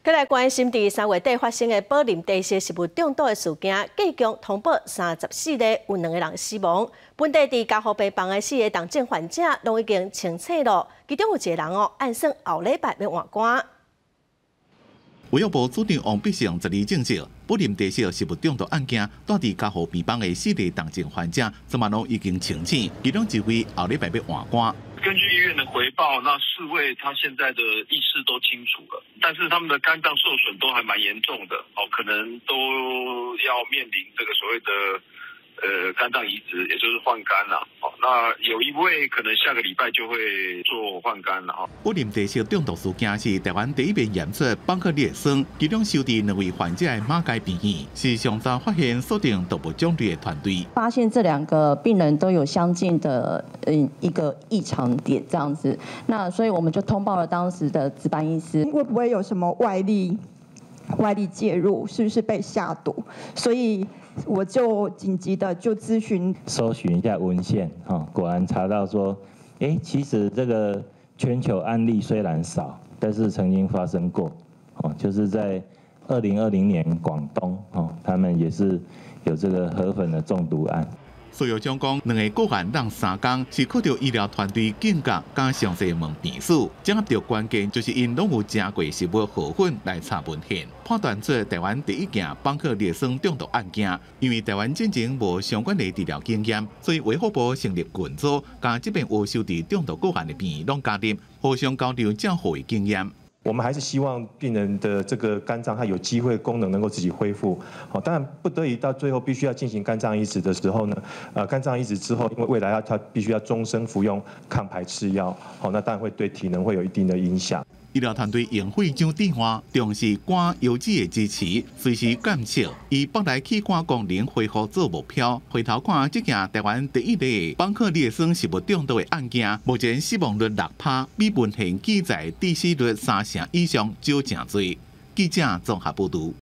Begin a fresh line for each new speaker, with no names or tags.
閣來關心佇3月底發生的寶林茶色食物中毒的事件，繼續通報34例，有兩個人死亡。本地佇加護病房的四個重症患者攏已經清醒了，其中有一個人哦，按算後禮拜欲換肝。
衛福部主長王必勝十二證實，寶林茶色食物中毒案件，蹛佇加護病房的四個重症患者，這馬攏已經清醒，其中一位後禮拜欲換肝。
根據醫院的回報，那四位他現在的意識都清楚了，但是他們的肝臟受損都還蠻嚴重的，哦，可能都要面臨這個所謂的肝臟移植，也就是換肝啦。哦，那有一位可能下個禮拜就會做換肝啦。
寶林茶色中毒事件是台灣第一遍驗出邦克利酸，其中收治兩位患者的馬偕病院是上早發現鎖定毒物種類的團隊。
發現這兩個病人都有相近的一個異常點，這樣子，那所以我們就通報了當時的值班醫師。
會不會有什麼外力介入？是不是被下毒？所以我就緊急的就諮詢，
搜尋一下文獻，哈，果然查到說，哎，其實這個全球案例雖然少，但是曾經發生過，哦，就是在2020年廣東，哦，他們也是有這個河粉的中毒案。
蘇藥長講，兩个個案攏3工，是靠著醫療團隊警覺佮詳細問病史，掌握著關鍵就是𪜶攏有食過食物河粉來查文獻，判斷出台灣第一件邦克利酸中毒案件。因為台灣進前無相關的治療經驗，所以衛福部成立群組，共這邊有收治中毒個案的病院攏加入，互相交流照護的經驗。
我們還是希望病人的這個肝臟，它有機會功能能夠自己恢復。好，當然不得已到最後必須要進行肝臟移植的時候呢，肝臟移植之後，因為未來要他必須要終身服用抗排斥藥，好，那當然會對體能會有一定的影響。
醫療團隊用血漿置換，重視肝油脂的支持，隨時監測，以腹內器官功能恢復做目標。回頭看這件台灣第一例邦克利酸食物中毒的案件，目前死亡率6趴，比文獻記載致死率3成以上少誠濟。記者綜合報導。